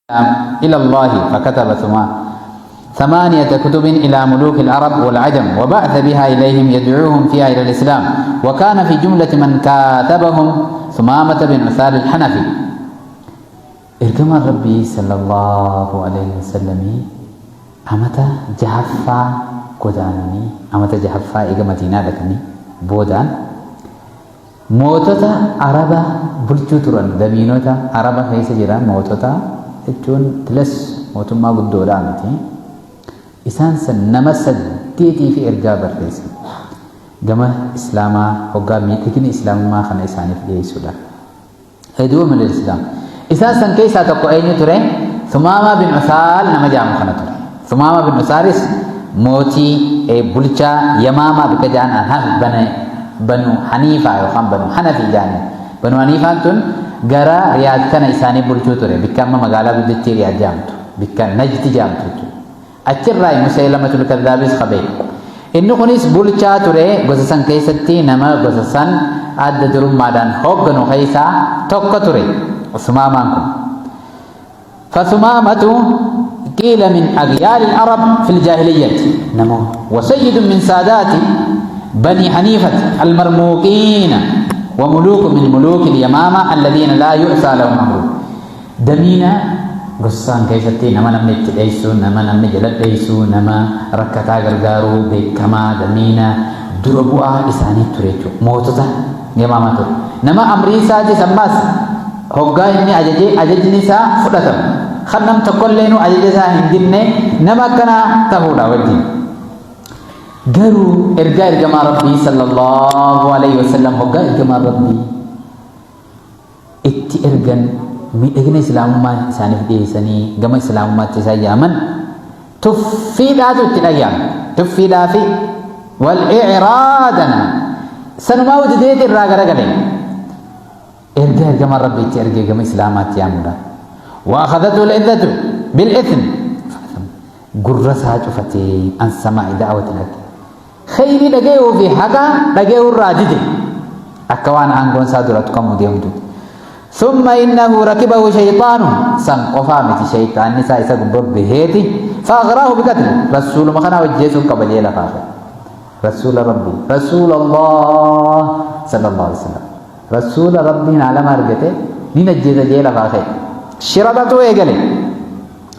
إلى الله فكتب ثمانية كتب إلى ملوك العرب والعجم وبعث بها إليهم يدعوهم فيها إلى الإسلام. وكان في جملة من كاتبهم ثمامة بن عثال الحنفي. Ergamaan Rabbii sallallaahu aleyhi wasallamii amata jahaffaa godaananii, amata jahaffaa eega Madiinaa dhaqanii boodaan mootota Araba bulchuu turan, damiinota Araba keessa jiran, mootota jechuun tilas mootummaa guddoodhaa miti, isaan san nama saddeetii fi ergaa barreessan gama Islaamaa hoggaa miidhagina Islaamummaa kana isaaniif dhiyeessuudhaaf. Heduu min al-Islaam. Isaan san keessaa tokko eenyu ture? Sumaamaa bin Usaal nama jedhamu kana ture. Sumaamaa bin Usaalis mootii bulchaa Yamaamaa bikka jedhan Banu Haniifaa yookaan Banu Hanafii jedhanii. Banu Haniifaan tun gara Riyaad kana isaanii bulchuu ture. Bikka amma magaalaa guddittii Riyaad jedhamtu. Bikka Najdi jedhamtu jechuudha. Achirraayi Musaylamatul Kaddaabis ka beeku. Inni kunis bulchaa ture, gosa san keessatti nama gosa san adda durummaadhaan hoogganu keessaa tokko ture Sumaamaan kun. Fasumaamatu qiila min aghyaari al-arab fil jaahiliyyati nama wa sayyidun min saadaati bani haniifati al-marmuuqiina wa muluuku min muluuki al-yamaama alladhiina laa yu'saa lahum amru. Damiina gosaan keessatti nama namni itti dheessu, nama namni jala dheessu, nama rakkataa gargaaru, beekamaa, damiina dura bu'aa isaanii ture jechuudha. Mootota Yamaamaa ture. Nama amrii isaatis ammaas hoggaa inni ajajee ajajni isaa fudhatama. Kan nam tokkolleenuu ajaja isaa hin dinne nama akkanaa tahuudha wajjin. Garuu ergaa ergamaa Rabbii sallallahu alaihi wasallam hoggaa ergamaa Rabbii itti ergan miidhagina islaamummaa isaaniif dhiyeessanii gama islaamummaatti isaan yaaman tuffiidhaatu itti dhaga'ame. Tuffiidhaa fi wal i'raadana sanumaa dideeti irraa garagale. Erga ergamaan Rabbi itti ergee gama islaamaatti yaamuudhaan. Wa akhadhatu al-izzatu bil ithm gurra isaa cufatee an samaa'i da'awati al-haqq Kheyrii dhagayuu fi haqa dhagayuu irraa dide. Akka waan aangoon isaa dura tuqamuu deemtuuti. Thumma innahu rakibahu shayxaanu san qofaa miti shayxaanni isaa isa gubba baheeti fa'aghraahu biqatli rasuuluma kanaa wajjeesuun qaba jee lafaa ka'e. Rasuula Rabbii Rasuula Allah sallallahu alaihi wasallam Rasuula Rabbiin alama argate ni najjeesa jee lafaa ka'e. Shira xaxuu eegale.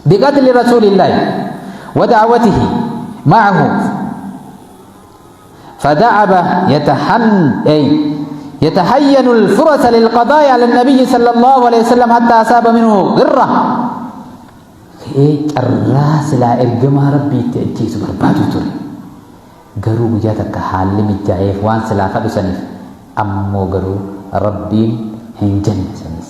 بقتل رسول الله ودعوته معه فدعب يتحن أي يتحين الفرص للقضاء على النبي صلى الله عليه وسلم حتى أصاب منه غرة. Carraa silaa ergamaa Rabbii itti ajjeesu barbaadu ture. Garuu guyyaa takka haalli mijjaa'eef waan silaa kadhu saniif ammoo garuu Rabbiin hin jenne sanis.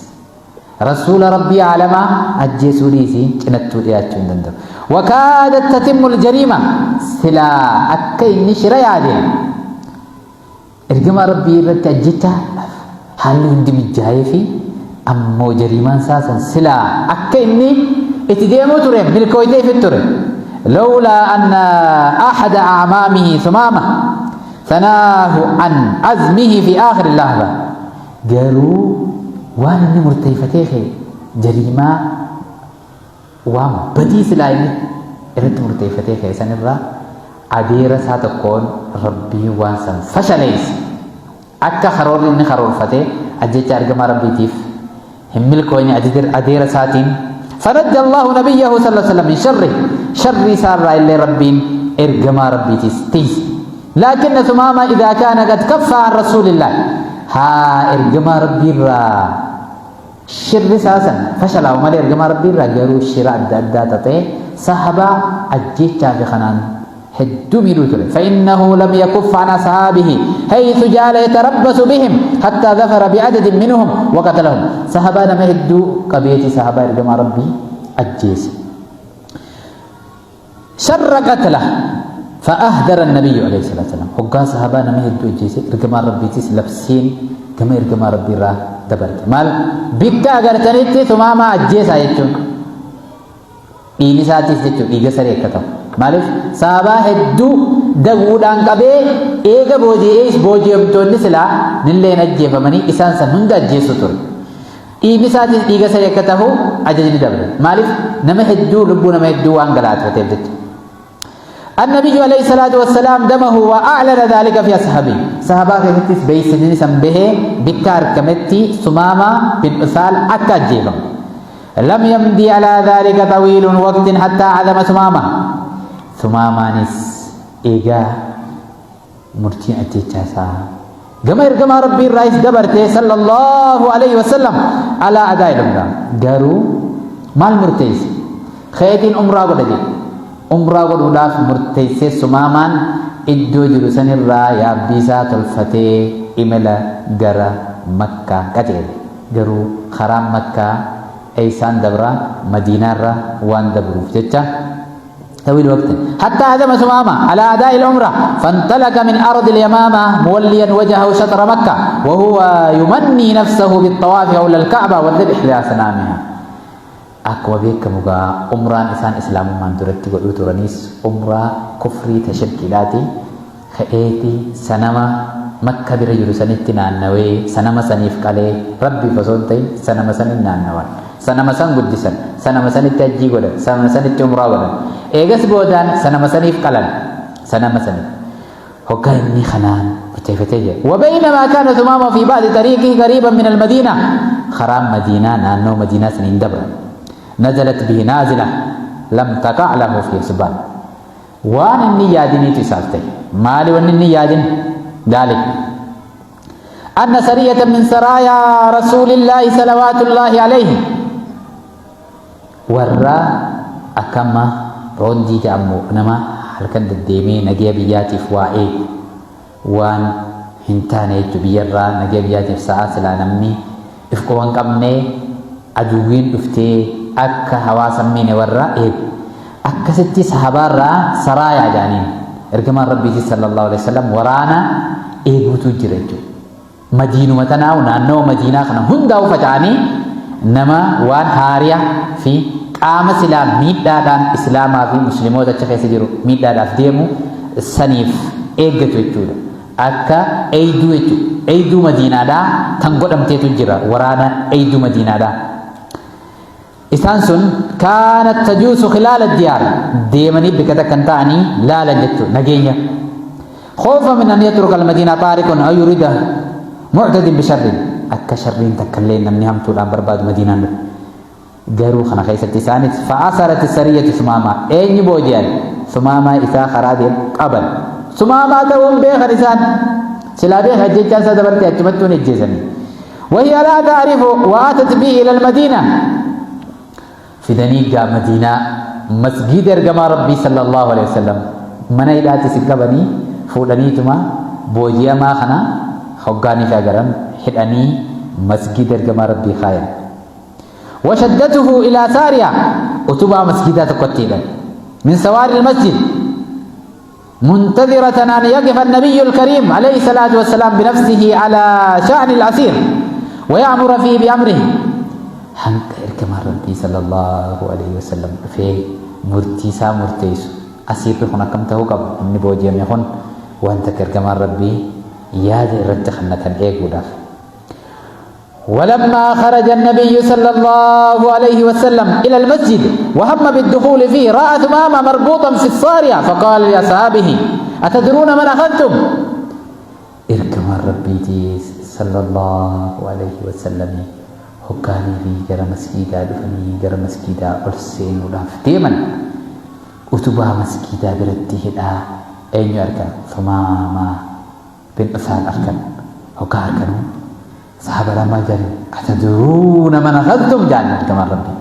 Rasuula Rabbii aalamaa ajjeesuu dhiisii cinattuu dhiyaachuu hin danda'u. Wakaadat tatimmul jariima silaa akka inni shira yaadeen ergamaa Rabbii irratti ajjechaadhaaf haalli hundi mijjaa'ee fi ammoo jariimaan isaa san silaa akka inni itti deemuu ture milkooyteefit ture. Lawlaa anna ahada a'maamihi Sumaama sanaahu an azmihi fi aakhiri lahza. Garuu waan inni murteeyfatee ka'e jariimaa waan badii silaa inni irratti murteeyfatee ka'e san irraa adeera isaa tokkoon Rabbiin waan san fashaleeyse. Akka karoorri inni karoorfate ajjeechaa ergamaa Rabbiitiif hin milkooyne adeera isaatiin fanajja Allahu nabiyyahu sallallahu alaihi wasallam min sharri sharrii isaa irraa illee Rabbiin ergamaa Rabbiitiis tiiyse. Laakinna Sumaama idhaa kaana qad kaffa an rasuulillah haa ergamaa Rabbii irraa shirri isaa san fashalaa'u malee ergamaa Rabbii irraa garuu shira adda addaa xaxee sahabaa ajjeechaa fi kanaan hedduu miidhuu ture. Fa'innahu lam yakuffa an ashaabihi haythu jaala yatarabbasu bihim hattaa zafara bi'adadin minhum wa qatalahum. Sahabaa nama hedduu qabeeti sahabaa ergamaa Rabbii ajjeese. Sharra qatla fa'ahdara nabiyyu alayhi salaatu wasalaam. Hoggaa sahabaa nama hedduu ajjeese ergamaan Rabbiitis labsiin gama ergamaa Rabbii irraa dabarte. Maal bikka agartanitti Sumaamaa ajjeesaa jechuun dhiigni isaatiis jechuun dhiiga saree akka ta'u. Maaliif sahabaa hedduu daguudhaan qabee eega booji'ees booji'amtoonni silaa nilleen ajjeefamanii isaan san hunda ajjeessu ture. Dhiigni isaatis dhiiga sanii akka tahu ajajni dabre. Maaliif nama hedduu lubbuu nama hedduu waan galaatfateef jecha. النبي عليه الصلاة والسلام دمه وأعلن ذلك في أصحابه صحابة كيستس بيسنين سنبه بكار كمتي سمامة بن أسال أكا جيبا لم يمضي على ذلك طويل وقت حتى عزم سمامة سمامانس إيجا murtiin ajjeechaa isaa gama ergamaa rabbii irraayis dabarte sallallahu alaihi wasallam alaa adaa ilumraa garuu maal murteesse keetiin umraa godha jedhe umraa godhuudhaaf murteessee sumaamaan iddoo jiru sanirraa yaabbii isaa tolfatee imala gara makkaa qajeele garuu karaan makkaa eeysaan dabra madiinaarra waan dabruuf jecha طويل وقت حتى هزم ثمامة على أداء العمرة فانطلق من أرض اليمامة موليا وجهه شطر مكة وهو يمني نفسه بالطواف حول الكعبة والذبح لأصنامها. Akkuma beekamu gaa umraan isaan islaamummaan duratti godhuu turanis umraa kufrii ta shirkiidhaati ka'eeti sanama makka bira jiru sanitti naannawee sanama saniif qalee rabbiif osoo hin ta'in sanama sanin naannawan sanama san guddisan sanama sanitti hajjii godhan sanama sanitti umraa godhan eegas boodaan sanama saniif qalan sanama saniif hoggaa inni kanaan murteeffatee jira. وبينما كان ثمامة في بعض طريقه قريبا من المدينة خرام مدينة نانو مدينة سنين دبر نزلت به نازلة لم تقع له في حسبان وان inni yaadiniitu isaaf ta'e maali wanni inni yaadin ذلك أن سرية من سرايا رسول الله صلوات الله عليه warra akkama roondii jedhamu nama halkan deddeemee nagaya biyyaatiif waa eegu waan hin taane jechuun biyyarraa nagaya biyyaatiif sa'aa silaa namni if quba hin qabne aduwwiin dhuftee akka hawaasa miine warra eegu akkasitti sahabaarraa saraayaa jedhaniin ergamaan rabbiitii sallallahu alaihi wasallam waraana eeguutu jira jechuudha. Madiinuma tanaa'u naannawa madiinaa kana hundaa'u faca'anii nama waan haariya fi qaama silaa miidhaadhaan islaamaa fi musliimoota achi keessa jiru miidhaadhaaf deemu saniif eeggatu jechuudha. Akka eeyduu jechuudha. Eeyduu madiinaadhaa tan godhamteetu jira waraana eeyduu madiinaadhaa. Isaan sun kaanat tajuusu khilaala diyaar deemanii bikka takka hin ta'anii laalan jechuudha nageenya. Khoofa min an yatruka al-madiina taariqun aw yurida mu'tadin bisharrin akka sharriin takka illee namni hamtuudhaan barbaadu madiinaan dhufe. Garuu kana keessatti isaanis fa'asarat sariyyatu sumaamaa eenyu booji'an sumaamaa isaa karaa deemu qaban. Sumaamaa ta'uun beekan isaan silaa beekan jechaan isaa dabarte achumattuu ni ajjeesanii. وهي لا تعرف وآتت به إلى المدينة fidanii gaa madiinaa masgiida ergamaa rabbii sallallahu alaihi wasallam mana hidhaatti si qabanii fuudhaniituma booji'amaa kana hoggaanii fi agaran hidhanii masgiida ergamaa rabbii kaayan. وشدته إلى سارية utubaa masgiidaa tokkotti hidhan من سواري المسجد منتظرة أن يقف النبي الكريم عليه الصلاة والسلام بنفسه على شأن الأسير ويأمر فيه بأمره hanga ergamaan rabbii sallallahu alaihi wasallam dhufee murtii isaa murteessu asiirri kun akkam ta'uu qaba namni booji'ame kun wanta ergamaan rabbii yaada irratti kannatan eeguudhaaf. ولما خرج النبي صلى الله عليه وسلم إلى المسجد وهم بالدخول فيه رأى ثمامة مربوطا في الصارية فقال لأصحابه أتدرون من أخذتم؟ Ergamaan rabbiitii sallallahu alaihi wasallam hoggaanii fi gara masgiidaa dhufanii gara masgiidaa ol seenuudhaaf deeman utubaa masgiidaa biratti hidhaa eenyu argan Sumaamaa bin Usaal argan hoggaa arganuu sahaba lamaa jedhan أتدرون من أخذتم jedhan ergamaan rabbii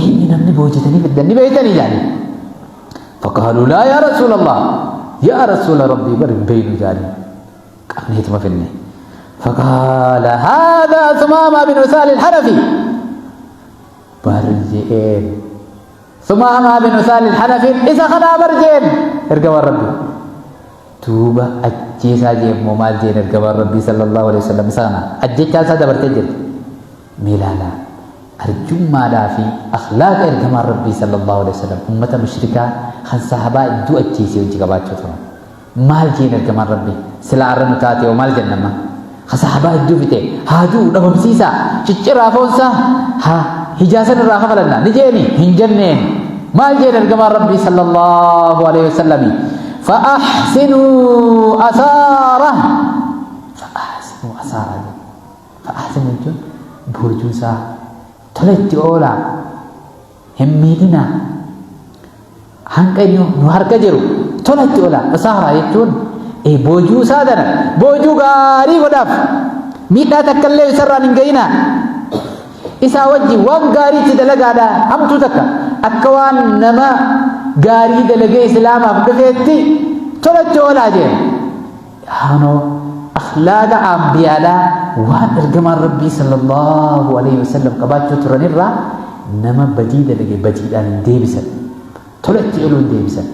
eenyu namni boojitanii fiddan ni beeytanii jedhanii فقالوا لا يا رسول الله يا رسول ربي bar hin beeynu jedhanii qabneetuma finne. فقال هذا ثمامة بن أسال الحنفي barjeen ثمامة بن أسال الحنفي isa kanaa barjeen ergamaan rabbii duuba ajjeesaa jee immoo maal jeen ergamaan rabbii sallallahu alaihi wasallam isa kana ajjechaa isaa dabartee jirti miilaalaa arjummaadhaa fi akhlaaqa ergamaan rabbii sallallahu alaihi wasallam ummata mushrikaa kan sahabaa iddoo ajjeesee hojii qabaachuu turan maal jeen ergamaan rabbii sila arra nu taate oo maal jennama Ka sahabaa hedduu fixe haa du'u, dhabamsiisaa, cicciraa foonsaa, haa hijaasan irraa kafalanna ni jeeni hin jenneen. Maal jeen ergamaan Rabbii sallallahu alaihi wasallami? Fa'ahsinuu asaara, fa'ahsinuu asaara jedhe. Fa'ahsinuu jechuun boojuu isaa tola itti oolaa, hin miidhinaa, hanqa inni nu harka jiru tola itti oolaa. Asaara jechuun boojuu isaa tana boojuu gaarii godhaaf, miidhaa takka illee isarraan hin ga'inaa, isaa wajjin waan gaarii itti dalagaadha. Hamtuu takka akka waan nama gaarii dalagee islaamaaf dhufeetti tola itti oolaa jeen. Hanoo akhlaaqa ambiyaadhaa waan ergamaan Rabbii sallallahu alaihi wasallam qabaachuu turanirraa, nama badii dalage badiidhaan hin deebisan, tola itti ooluu hin deebisan.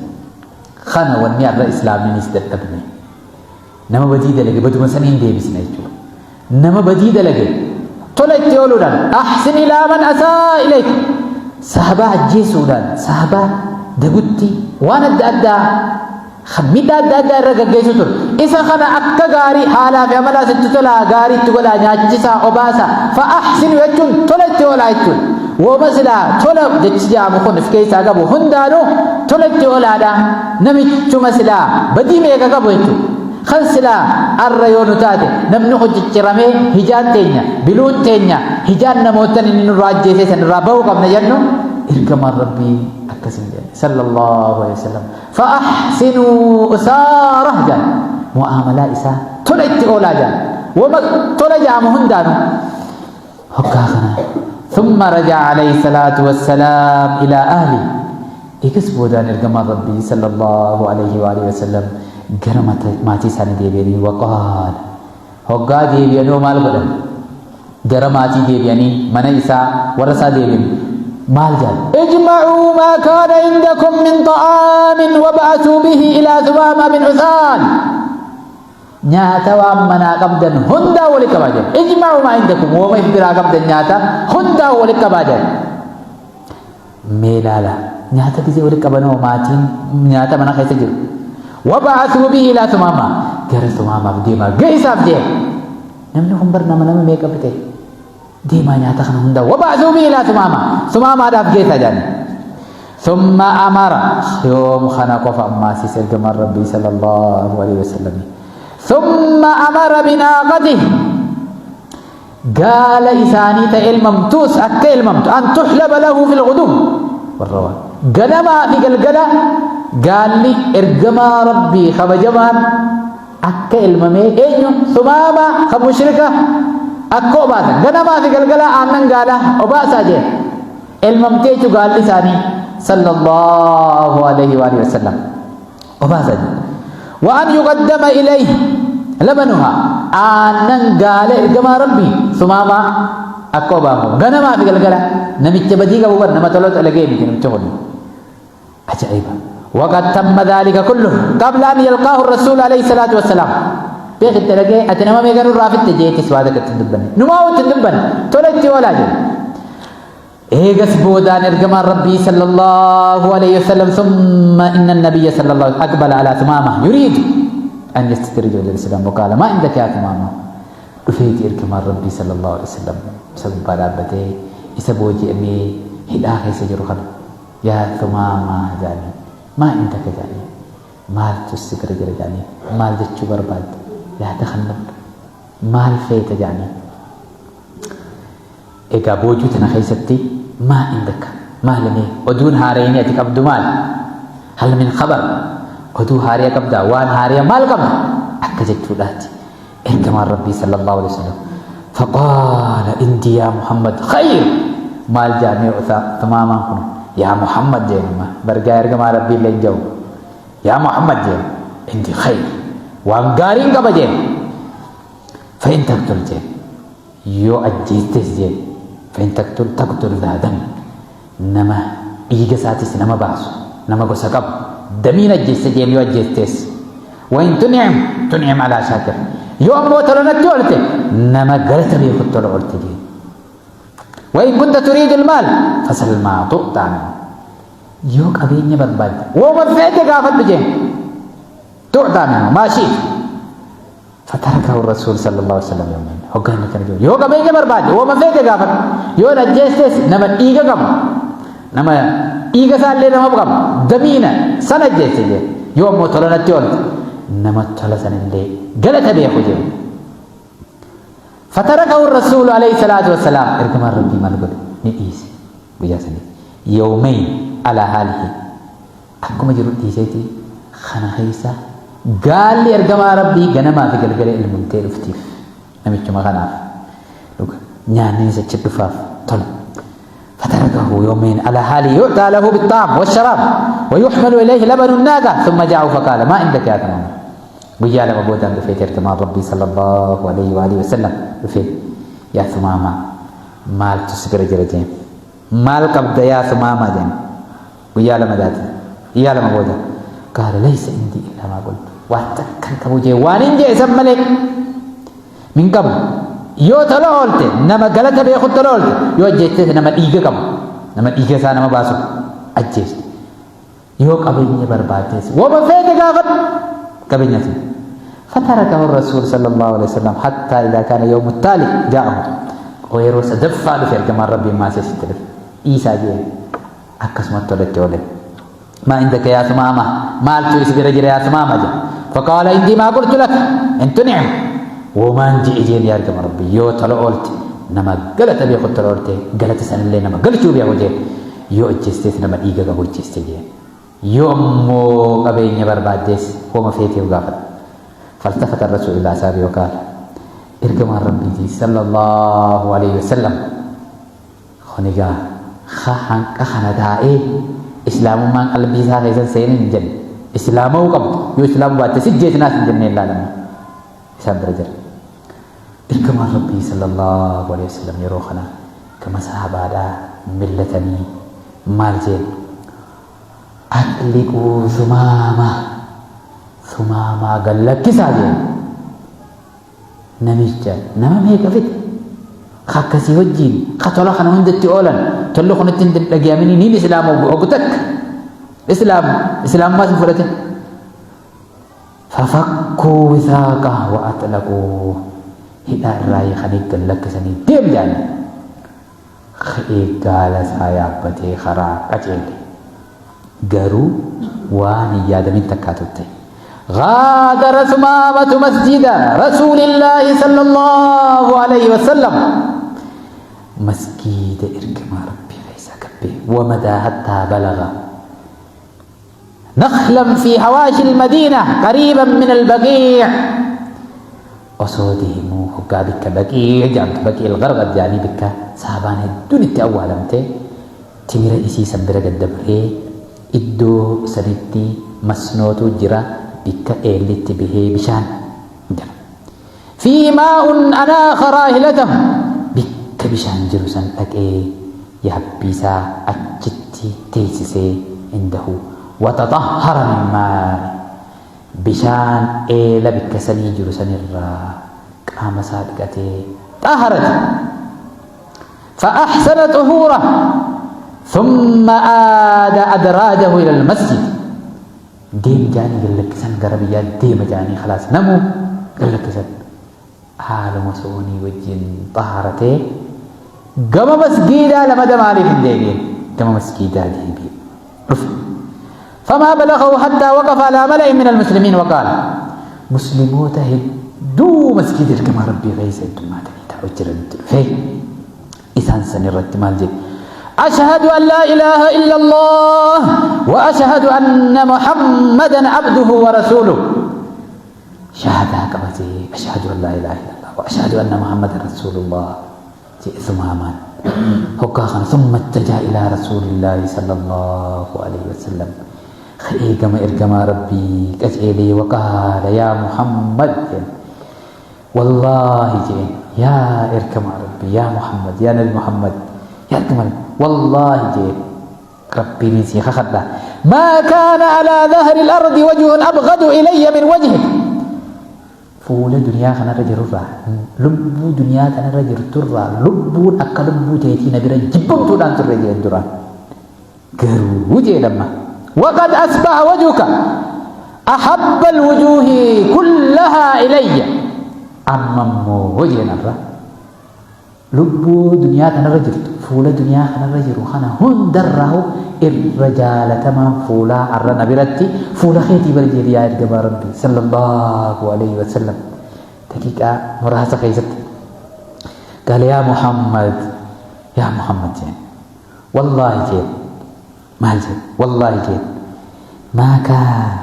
Kana wanni har'a islaamninis dadhabne, nama badii dalage baduma sanii hin deebisne jechuudha. Nama badii dalage tola itti ooluudhaan, ahsin ilaa man asaa ilayk. Sahabaa ajjeesuudhaan, sahabaa dagutti waan adda addaa kan miidhaa adda addaa irra gaggeessu ture, isa kana akka gaarii haalaa fi amalaa sitti tolaa gaarii itti godhaa, nyaachisaa, obaasaa. Fa ahsinu jechuun tola itti oolaa jechuun wooma silaa tola jechi jedhamu kun of keessaa qabu hundaanuu tola itti oolaadha. Namichuma silaa badii meeqa qabu jechuudha. Kan silaa arra yoo nu taate namni kun cicciramee hijaan teenya, biluun teenya, hijaan namootan inni nurraa ajjeesee san irraa bahuu qabna jennu, ergamaan Rabbii akkas hin jenne sallallahu alaihi wasallam. Fa'ahsinuu usaarah jedhan, mu'aamalaa isaa tola itti oolaa jedhan, wama tola jedhamu hundaanuu hoggaa kana. ثم رجع عليه الصلاة والسلام إلى أهله. Eegas boodaan ergamaan Rabbii sallallahu alaihi wa alihi wasallam gara maatii isaanii deebi'anii, waqaala, hoggaa deebi'anii maal godhan? Gara maatii deebi'anii, mana isaa, warra isaa deebi'an, maal jedhan? Ijma'uu maa kaana indakum min ta'aamin wab'athuu bihi ilaa Thumaama bin Uthaal. Nyaata waan manaa qabdan hundaa wali qabaa jedhan. Ijma'uu maa indakum, wooma if biraa qabdan nyaata hundaa wali qabaa jedhan. Mee ilaala, nyaata gisee wali qabanoo maatiin nyaata mana keessa jiru. Waba'athuu bihi ilaa Thumaama, gara Thumaamaaf deemaa geessaaf jee. Namni kun bar nama meeqa fixe? Deemaa nyaata kana hundaa waba'athuu bihi ilaa Thumaama, Thumaamaadhaaf geessaa jedhan. ثم أمر يوم خنا قف أماسيس إرجمان ربي صلى الله عليه وسلم. ثم أمر بناقته، قال إساني ilmamtuus akka ilmamtu، أن تحلب له في الغدو والرواح. Ganamaa fi galgala gaalli ergamaa Rabbii kabajamaan akka ilmamee, eenyu? Sumaama ka mushrika, akka obaasan. Ganamaa fi galgala aannan gaalaa obaasaa jee. Ilmamtee jechuu gaalli isaanii sallallahu alaihi wa alihi wasallam obaasaa jee. وأن يقدم إليه لبنها، aannan gaala ergamaa Rabbii Sumaama akka obaafamu ganamaa fi galgala. Namicha badii qabu bar, nama tola dalagee miti namicha kun. Ajaa'iba! وقد تم ذلك كله قبل أن يلقاه الرسول عليه الصلاة والسلام. Beek itti dalagee, ati nama meeqa nurraa fitte jeetis waa takka ittiin dubbanne, numaa ittiin dubbanne, tola itti oolaa jiru. Eegas boodaan ergamaan Rabbii sallallahu alayhi wasallam، ثم إن النبي صلى الله عليه وسلم أقبل على ثمامة يريد أن يستدرجه إلى الإسلام وقال: ما عندك يا ثمامة؟ Dhufeeti ergamaan Rabbii sallallahu alayhi wasallam isa gubbaa dhaabbatee, isa booji'amee hidhaa keessa jiru kana, yaa Thumaama jedhanii, ما عندك jedhanii, maaltu si bira jira jedhanii, maal jechuu barbaadde, yaada kan maal feeta jedhanii. Egaa boojuu tana keessatti ما عندك, maalimee oduun haareenii ati qabdu maal? هل من خبر, oduu haariya qabdaa? Waan haariya maal qabda akka jechuudhaati ergamaan Rabbii sallallahu alaihi wasallam. فقال: عندي يا محمد خير. Maal jaamee Thumaamaan kun? Yaa Muhammad jeenuma bargaa ergamaa Rabbii illee hin jiru. Yaa Muhammad jeen, عندي خير, waan gaariin qaba jeen. فإن تقتل jeen, yoo ajjeestes jeen, فإن تقتل تقتل ذا دم, nama dhiiga isaatis nama baasu, nama gosa qabu damiin ajjeesse jeen yoo ajjeestes. وإن تنعم تنعم على شاكر, yoo ammoo tola natti oolte nama galata beekutti tola oolte jeen. وإن كنت تريد المال فسل ما تؤتى منه, yoo qabeenya barbaadde wooma feete gaafadhu jeen. تؤتى منه ما شئت. Fatarakahu Rasuul sallallahu alaihi wasallam yawmayn. Hoggaa inni kana jiru. Yoo qabeenya barbaadde wooma feete gaafadhu. Yoo hin ajjeestes nama dhiiga qabu. Nama dhiiga isaallee nama qabu. Damiina san ajjeesse jee. Yoo ammoo tola natti oolte nama tola sanillee galata beeku jee. Fatarakahu Rasuul alayhi salaatu wassalaam. Ergamaan Rabbii maal godhe? Ni dhiise guyyaa sanitti. Yawmayn alaa haalihi. Akkuma jiru dhiiseeti kana keessa gaalli ergamaa Rabbii ganamaa fi galgala ilmumtee dhuftiif namichuma kanaaf dhuga nyaanninis achi dhufaaf tola. فتركه يومين على حاله يؤتى له بالطعام والشراب ويحمل إليه لبن الناقة ثم جاءه فقال ما عندك يا ثمامة guyyaa lama boodaan dhufeeti ergamaan Rabbii sallallahu alaihi wa alihi wasallam dhufee yaa Thumaama maaltu si bira jira jeen maal qabda yaa Thumaama jeen Guyyaa lama daate. Guyyaa lama booda. Qaala laysa indii illaa maa qultu. Waan takka hin qabu jee waan hin jee san malee min qabu. Yoo tola oolte nama galata beeku tola oolte yoo ajjeestes nama dhiiga qabu nama dhiiga isaa nama baasu ajjeeste. Yoo qabeenya barbaaddes wama feete gaafadhu qabeenya sun. فتركه الرسول صلى الله عليه وسلم حتى إذا كان يوم التالي جاءه ويرو سدفع في ergamaan rabbii maasee sitti dhufe dhiisaa jeen akkasumatti walitti oole. Maa indaka yaa Sumaama maaltu isi bira jira yaa Sumaama jedhe. Faqaala indii maa qultu laka in tun'im womaan je'e jeen yaa ergama Rabbi yoo tola oolte nama galata beeku tola oolte galata sanillee nama galchuu beeku jeen yoo ajjeestees nama dhiiga qabu ajjeeste jeen yoo ammoo qabeenya barbaaddees woma feeteef gaafadhu. Faltafata rasuul ilaa asaabii waqaala ergamaan Rabbiitii sallallahu alayhi wasallam Kun egaa ka hanqa kana taa'ee islaamummaan qalbii isaa keessa hin seenin hin jenne. Islaama'uu qabdu. Yoo islaamuu baatte si jeesnaas hin jenneen laalamma. Isaan bira jira. Ergamaan Rabbii sallallahu alaihi wasallam yeroo kana gama sahabaadhaa millatanii maal jeen? Atliquu sumaama sumaamaa gad lakkisaa jeen. Namicha nama meeqa fixe? Ka akkasii wajjiin ka tola kana hunda itti oolan tolli kun itti hin dhagayaminii niin islaama ogu takka islaam islaamummaas hin fudhatin. Fafakkuu wisaaqa wa atlaquu hidhaa irraa hiikanii gad lakkisanii deem jedhanii. Ka'ee gaala isaa yaabbatee karaa qajeele. Garuu waan hin yaadamin takkaatu ta'e. Ghaadara Sumaamatu masjida Rasuulillaahi sallallahu alayhi wasallam. Masgiida ergamaa Rabbii keessaa gabbee wamadaa hattaa balaga. Nakhlan fi hawaashi al-Madiina qariiban min al-Baqiic. Osoo deemuu hoggaa bikka Baqiic jedhamtu Baqii al-Gharqad jedhanii bikka sahabaan hedduun itti awwaalamte timira isii san bira gad dabree iddoo sanitti masnootu jira bikka eelli itti bahee bishaan jira. Fiihi maa'un anaakha raahilatahu bikka bishaan jiru san dhaqee yaabbii isaa achitti teeysisee indahu waxaxahhara min maa'i bishaan eela bikka sanii jiru sanirraa qaama isaa dhiqatee xaharate فأحسن طهوره ثم آد أدراجه إلى المسجد deem jaanii gad lakkisan gara biyyaa deema jaanii khalaas namuu gad lakkisan haaluma soonii wajjin xahaaratee gama masgiidaa lamada maaliif hin deebi'in gama masgiidaa deebi'e dhufe famaa balagahu hattaa waqafa alaa mala'in min almuslimiin waqaala muslimoota hedduu masgiida ergamaa rabbii keessa heddummaatanii taa'u jiranitti dhufee isaan san irratti maal jedhe ashhadu an laa ilaaha illa allah wa ashhadu anna muhammadan abduhu wa rasuuluh shahaadaa qabatee ashhadu an laa ilaaha illa allah wa ashhadu anna muhammadan rasuulullah jedhe sumaamaan hoggaa kana summa ittajaa ilaa rasuulillaahi sallallahu alaihi wasallam ka'ee gama ergamaa rabbii qaceelee waqaala yaa muhammad jedhe Wallaahi je'een yaa ergamaa Rabbii yaa Muhammad yaa nabi Muhammad yaa ergamaa Rabbii wallaahi je'een Rabbiin sii kakadha maa kaana alaa dhahri al-ardi wajhun abghadu ilayya min wajhik fuula duniyaa kanarra jirurraa lubbuu duniyaa kanarra jirturraa lubbuun akka lubbuu teetii na bira jibbamtuudhaan turre je'een duraan garuu je'een amma waqad asbaha wajhuka ahabba alwujuuhi kullahaa ilayya. Amma immoo jeen irra lubbuu duniyaa kanarra jirtu, fuula duniyaa kanarra jiru kana hundarraa irra jaalatamaan fuulaa arra na biratti fuula keetii bari jedhi yaa ergamaa Rabbii sallallahu alaihi wasallam. Daqiiqaa muraasa keessatti قال يا محمد، يا محمد jeen, wallaahi jeen, maal jeen, wallaahi jeen, ما كان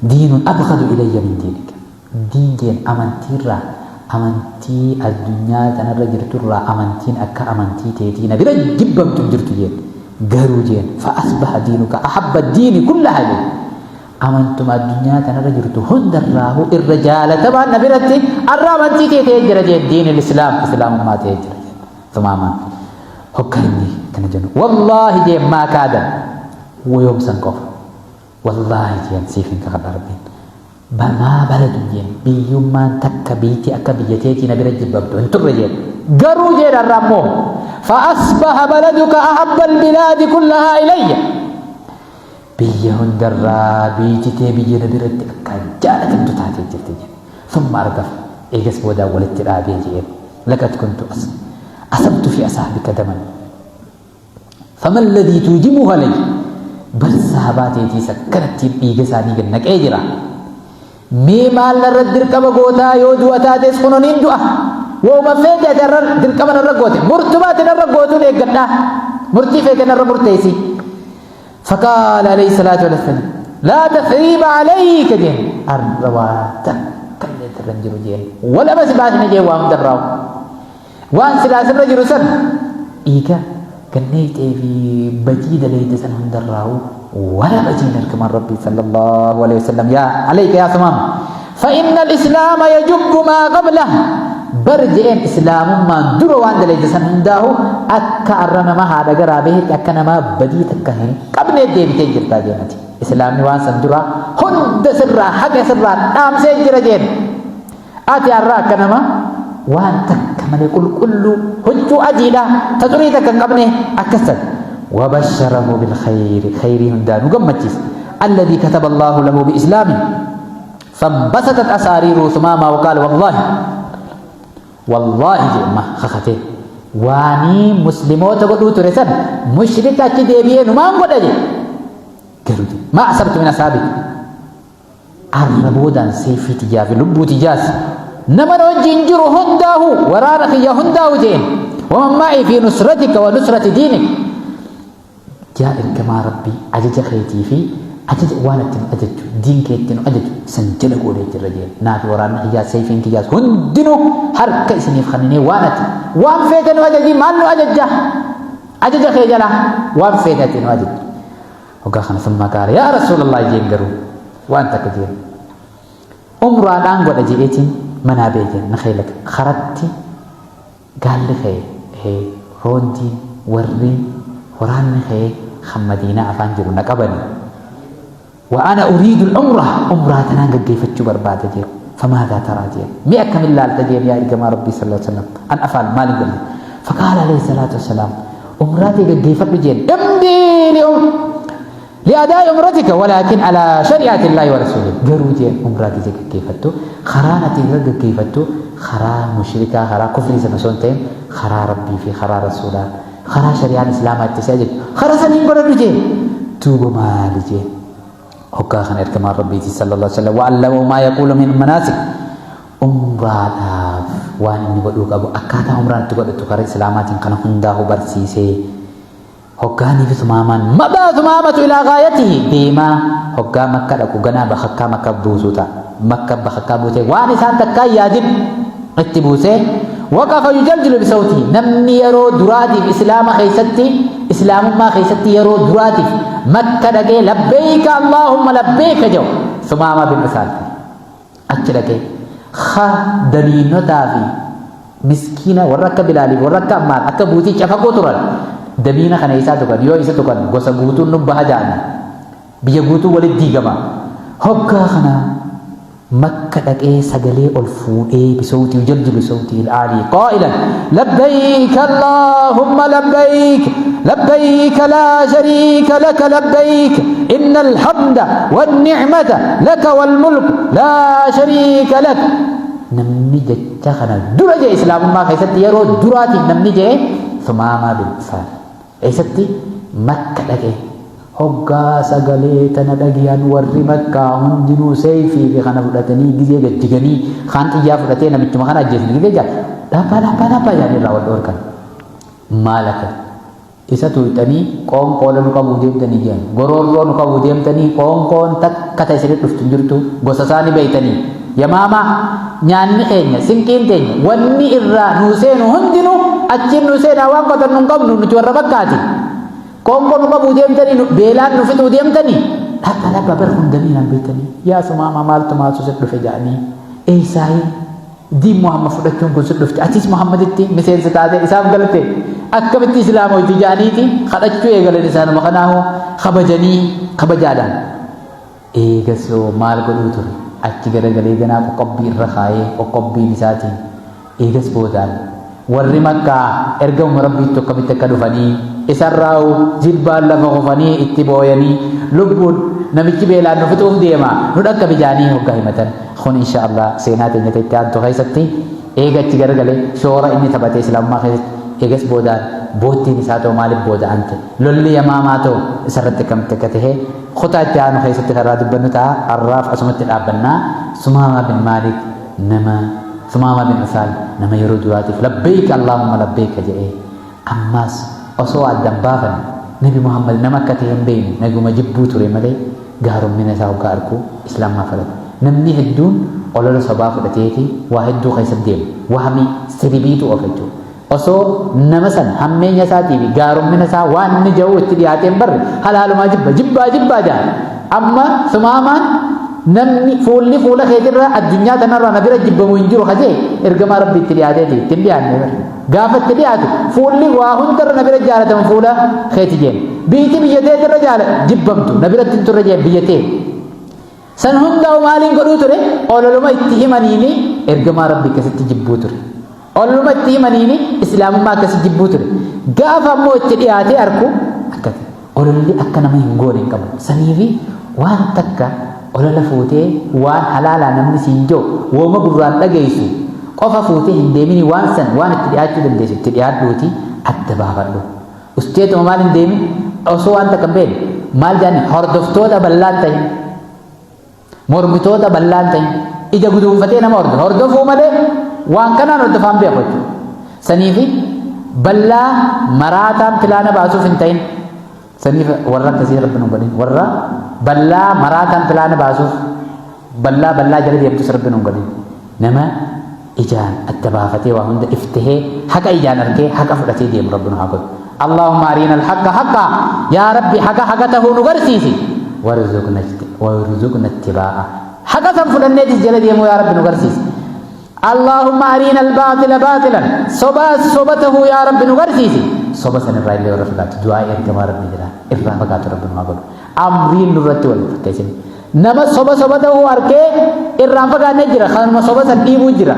دين أبغض إلي من دينك. Diin jeen, amantiirraa, amantii addunyaa kanarra jirturraa amantiin akka amantii teetii na bira jibbamtu hin jirtu jeen. Garuu jeen, فأصبح دينك أحب الدين كلها jeen, amantuma addunyaa kanarra jirtu hundarraahu irra jaalatamaan na biratti arra amantii kee ta'ee jira jeen, دين الإسلام, islaamummaa ta'ee jira jeen. Sumaamaan hogga inni kana jennu, wallaahi jeen, ما كاد woyoomsan qofa, wallaahi jeen, siif hin kakadha Rabbiin, ما بلد jeen, biyyummaan takka biitti akka biyya teetii na bira jibbamtu hin turre jeen. Garuu jeen, arra ammoo فأصبح بلدك أحب البلاد كلها إلي. Biyya hundarraa biyyi tee biyya na biratti akka jaalatamtu taatee jirti jedhe. ثم أردف, eegas boodaa walitti dhaabee jeen, لقد كنت أصبت في أصحابك دما فما الذي توجبه علي. Bar sahabaa teetii sakkanattiin dhiiga isaanii gad naqee jira. Mee maal narra dirqama gootaa? Yoo du'a taates kunuun hin du'a. Wooma feete ati irra dirqama narra goote, murtumaati narra gootuun eeggadhaa, murtii feete narra murteessi. فقال عليه الصلاة والسلام لا تثريب عليك jeen, arra waa takka illee irra hin jiru jeen, wala bas baasne jeen. Waa hundarraa waan silaa sirra jiru san, dhiiga ganneeyxee fi badii daleeyte san hundarraa wala bajiin ergamaan Rabbii صلى الله عليه وسلم يا عليك يا ثمامة فإن الإسلام يجب ما قبله. Bar je'een, islaamummaan dura waan daleeyte san hundaahu akka arra nama haadha garaa bahetti akka nama badii takka hin qabne deebitee jirtaa jeenati. Islaamni waan san dura hunda sirraa haqa sirraa dhaamsee jira jeen. Ati arra akka nama waan takka malee qulqulluu huccuu adiidha ta xurii takka hin qabne akkas ta'e. وبشره بالخير, خيري هندانو قمتشيس الذي كتب الله له بإسلامه. فانبسطت أسارير ثمامة وقال والله، والله جئما خخته واني مسلموت قدو ترسن مشركة deebi'ee numaan godha je. Garuu ما أصبت من أصحابك, arra boodaan seefii tiyyaa fi lubbuu tiyyaas nama wajjin jiru hundaahu, waraana kiyya hundaahu jeen, ومن معي في نصرتك ونصرة دينك. Yaa ergamaa Rabbii, ajaja keetii fi ajaja waan itti nu ajajju, diin kee itti nu ajaju san jala goonee jirra jeen. Naafi waraanni kiyyaas seefiin kiyyaas hundinuu harka isiniif kenninee waan ati waan feete nu ajaji. Maal nu ajajja? Ajaja kee jala waan feete ati nu ajajju. Hoggaa kana ثم قال يا رسول الله jeen, garuu waan takka jeen, umraadhaan godha je'eetiin manaa bee jeen. Na keelata karatti gaalli kee roondiin warri waraanni kee kan Madiinaa afaan jiru na qabani. وأنا أريد العمرة, umraa tanaan gaggeeffachuu barbaada jeen. فماذا ترى jeen, mi akkamin laalta jeen yaa ergamaa Rabbii صلى الله عليه وسلم, أن أفعل, maalin godhe? فقال عليه الصلاة والسلام umraa tee gaggeeffadhu jeen, امضي لأداء عمرتك ولكن على شريعة الله ورسوله. Garuu jeen, umraa tee gaggeeffattu karaa ati gaggeeffattu karaa mushrikaa, karaa kufrii sana osoo hin ta'in, karaa Rabbii fi karaa rasuulaa, karaa shari'aan islaamaa itti si ajaju karaa saniin godhadhu jeen. Duuba maali jeen? Hoggaa kana ergamaan Rabbiiti صلى الله عليه وسلم وعلمه ما يقول من مناسك, umraadhaaf waan inni godhuu qabu, akkaataa umraan itti godhatu karaa islaamaatiin kana hundaahu barsiisee. Hoggaanii fi sumaamaan مضى ثمامة إلى غايته deemaa hoggaa Makka dhaqu ganaa bakakkaa Makka buusuu ta'a. Makka bakakkaa buusee waan isaan takkaa yaadin itti buusee. وقف يجلجل بصوته. Namni yeroo duraatiif islaama keessatti, islaamummaa keessatti yeroo duraatiif Makka dhaqee لبيك اللهم لبيك jedhu Sumaama bin Usaal. Achi dhaqee ha damiinotaa fi miskiina warra akka Bilaaliif warra akka Ammaar akka buutii cafaquu turan, damiina kana isaa tuqan, yoo isa tuqan gosa guutuun nubbaha ja'ani, biyya guutuu walitti diigama. Hoggaa kana Makka dhaqee sagalee ol fuudhee بصوته يجلجل صوته العالي قائلا لبيك اللهم لبيك، لبيك لا شريك لك لبيك، إن الحمد والنعمة لك والملك لا شريك لك. Namni jecha kana dura jee Islaamummaa keessatti yeroo duraatiif namni jee Sumaamaa bin Usaal. Eessatti? Makka dhaqee. Hoggaa sagalee tana dhagiyan warri Makkaa hundinuu seeyfii fi kana fudhatanii gizee gad jiganii kaan xiyyaa fudhatee namichuma kana ajjeesna gizee jaan dhaabbaa dhaabbaa dhaabbaa jaanii irraa wal dhoorkan. Maal akka isa tuuyxanii qoonqoola nu qabuu deemtanii jean goroorroo nu qabuu deemtanii qoonqoon takka ta isinit dhuftu hin jirtu gosa isaa ni beeytanii yamaamaa nyaanni keenya sinqiin teenya wanni irraa nuu seenu hundinuu achiin nuu seenaa waan qotannu hin qabnu nuti warra bakkaati. Qoonqoo nu qabuu deemtanii nu beelaan nu fixuu deemtanii dhaqqa dhaqqa bar hundanii nan beektanii yaa sumaamaa maaltu maaltu si dhufe jedhanii eessaayi diin Muhammad fudhachuun kun si dhufte atis Muhammaditti miseensa taate isaaf galte akkamitti islaamoyti jedhaniiti kadhachuu eegalan isaanuma kanaahoo kabajanii kabajaadhaan Eegas hoo maal godhuu ture? Achi garagalee ganaa qoqqobbii irra kaayee qoqqobbiin isaatiin eegas boodaan warri Makkaa ergamuma Rabbiittu akkamitti akka dhufanii isarraahu jilbaan lafa kufanii itti booyanii lubbuun namichi beelaan nu fixuuf deema nu dhaqqabi jaanii hoggaa himatan kun insha Allah seenaa teenya ta itti aantu keessatti eega achi garagalee shoora inni taphate islaamummaa keessatti eegas boodaan boottiin isaa too maaliif booda ante Lolli Yamaamaa ta'u isarratti akkamitti akka tahe kutaa itti aanu keessatti kan irraa dubbannu ta'a. Har'aaf asumatti dhaabbanna. Sumaamaa bin Maalik nama Sumaamaa bin Usaal nama yeroo duraatiif labbeeyka Allaahumma labbeeyka jedhee ammaas osoo adda hin baafanne Nabi Muhammad nama akka tahe hin beeyne naguma jibbuu ture malee gaarummina isaa hoggaa arku Islaamummaa fudhate. Namni hedduun olola sobaa fudhateeti waa hedduu keessa deema. Wahmii, siribiitu oofa jechuudha. Osoo nama san hammeenya isaatii fi gaarummina isaa waan inni ja'uu itti dhiyaatee hin barre halaalumaa jibba jibbaa jibbaa ja'a. Amma sumaamaan namni fuulli fuula keetirra addunyaa tanarraa na bira jibbamu hin jiru hajee ergamaa rabbii itti dhiyaateeti itti hin dhiyaanne bara. Gaafa itti dhiyaatu fuulli waa hundarra na bira jaalatamu fuula keeti jeen. Biiti biyya teetirra jaala jibbamtu na biratti hin turre jeen biyya tee. San hundaa'u maaliin godhuu ture? Ololuma itti himaniini ergamaa Rabbii akkasitti jibbuu ture. Ololuma itti himaniini islaamummaa akkasi jibbuu ture. Gaafa ammoo itti dhiyaatee arku akkati. Ololli akka nama hin goone hin qabu. Saniifi waan takka olola fuutee waan halaalaa namni siin jiru wooma gurraan dhageessu qofa fuutee hin deemini waan san waan itti dhiyaachuu dandeessu itti dhiyaadhuuti adda baafadhu. Usteetuma maal hin deemin osoo waan takka hin beekne maal jedhani hordoftoota bal'aan tahin mormitoota bal'aan tahin ija guduunfatee nama hordofa hordofuu malee waan kanaan hordofaan beeku jechuudha. Saniifi bal'aa maraataan pilaana baasuuf hin ta'in saniif warra akkasii rabbi nu godhin warra bal'aa maraataan pilaana baasuuf bal'aa bal'aa jala deemtus rabbi nu godhin nama ijaan adda baafatee waa hunda iftihee haqa ijaan argee haqa fudhatee deemu rabbi nu haa godhu. Allahumma ariina al-haqqa haqqa yaa rabbi haqa haqa tahuu nu garsiisi warzuqna ittibaa'a haqa san fudhanneetis jala deemuu yaa rabbi nu garsiisi. Allahumma ariina al-baaxila baaxilan sobaas soba tahuu yaa rabbi nu garsiisi soba san irraa illee warra fagaatu du'aa ergamaa rabbi jira irraa fagaatu rabbi nu haa godhu. Amriin nurratti wal fakkeessin. Nama soba soba ta'uu arkee irraan fagaannee jira. Kanuma soba san dhiibuu jira.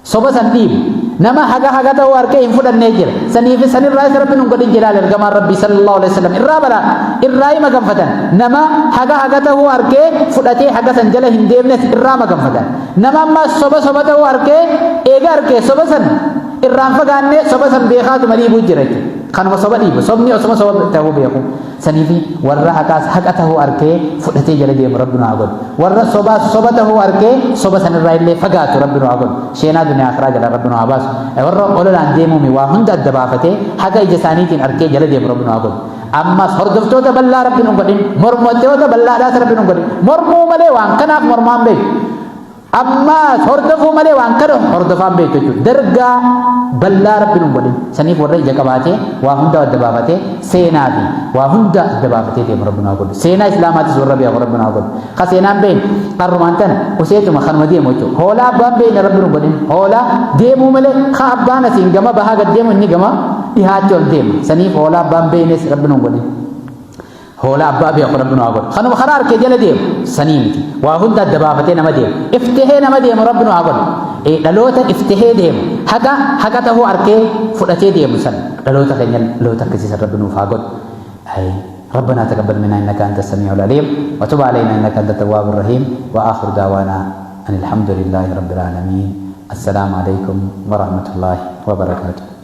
Soba san dhiibu. Nama haqa haqa ta'uu arkee hin fudhannee jira. Saniif sanirraa isa rabbi nun godhin jedhaan ergamaan rabbii sallallahu alaihi wasallam irraa balaa irraa hima ganfatan. Nama haqa haqa ta'uu arkee fudhatee haqa san jala hin deemnes irraa maganfatan. Nama ammaa soba soba ta'uu arkee eega arkee soba san irraan fagaannee soba san beekaatuma dhiibuu jira jechuudha. Kanuma soba dhiibu. Sobni osuma soba ta'uu beeku. Saniifi warra haqaas haqa tahuu arkee fudhatee jala deemu Rabbi nu haa godhu. Warra sobaas soba tahuu arkee soba sanirraa illee fagaatu Rabbi nu haa godhu. Sheenaa duniyaa akhiraa jala Rabbi nu haa baasu. Warra ololaan deemuumi waa hunda adda baafatee haqa ija isaaniitiin arkee jala deemu Rabbi nu haa godhu. Ammas hordoftoota bal'aa Rabbi nu hin godhin. Mormottoota bal'aadhaas Rabbi nu hin godhin. Mormuu malee waan kanaaf mormaan beeku. Ammaas hordofuu malee waan kana hordofaan beektu jechuudha. Dargaa bal'aa Rabbi nun godhin. Saniif warra ija qabaatee waa hunda adda baafatee seenaa fi waa hunda adda baafatee deemu Rabbi nu haa godhu. Seenaa Islaamaatis warra beeku Rabbi nu haa godhu. Ka seenaan beekne qarrumaan tana useetuma kanuma deemu jechuudha. Hoolaa abbaan beekne Rabbi nun godhin. Hoolaa deemuu malee ka abbaan asiin gama bahaa gad deemu inni gama dhihaatti ol deema. Saniif hoolaa abbaan beeknes Rabbi nun godhin. Hoolaa abbaa beeku Rabbi nu haa godhu. Kanuma karaa harkee jala deemu sanii miti. Waa hunda adda baafatee nama deemu. Iftihee nama deemu Rabbi nu haa godhu. Dhaloota iftihee deemu. Haqa haqa tahuu harkee fudhatee deemu san dhaloota keenya dhaloota akkasii san Rabbi nuuf haa godhu. ربنا تقبل منا انك انت السميع العليم وتب علينا انك انت التواب الرحيم واخر دعوانا Ani alhamdulillaahi rabbil aalamiin. Assalaamu aleykum warahmatullaahi wabarakaatuh.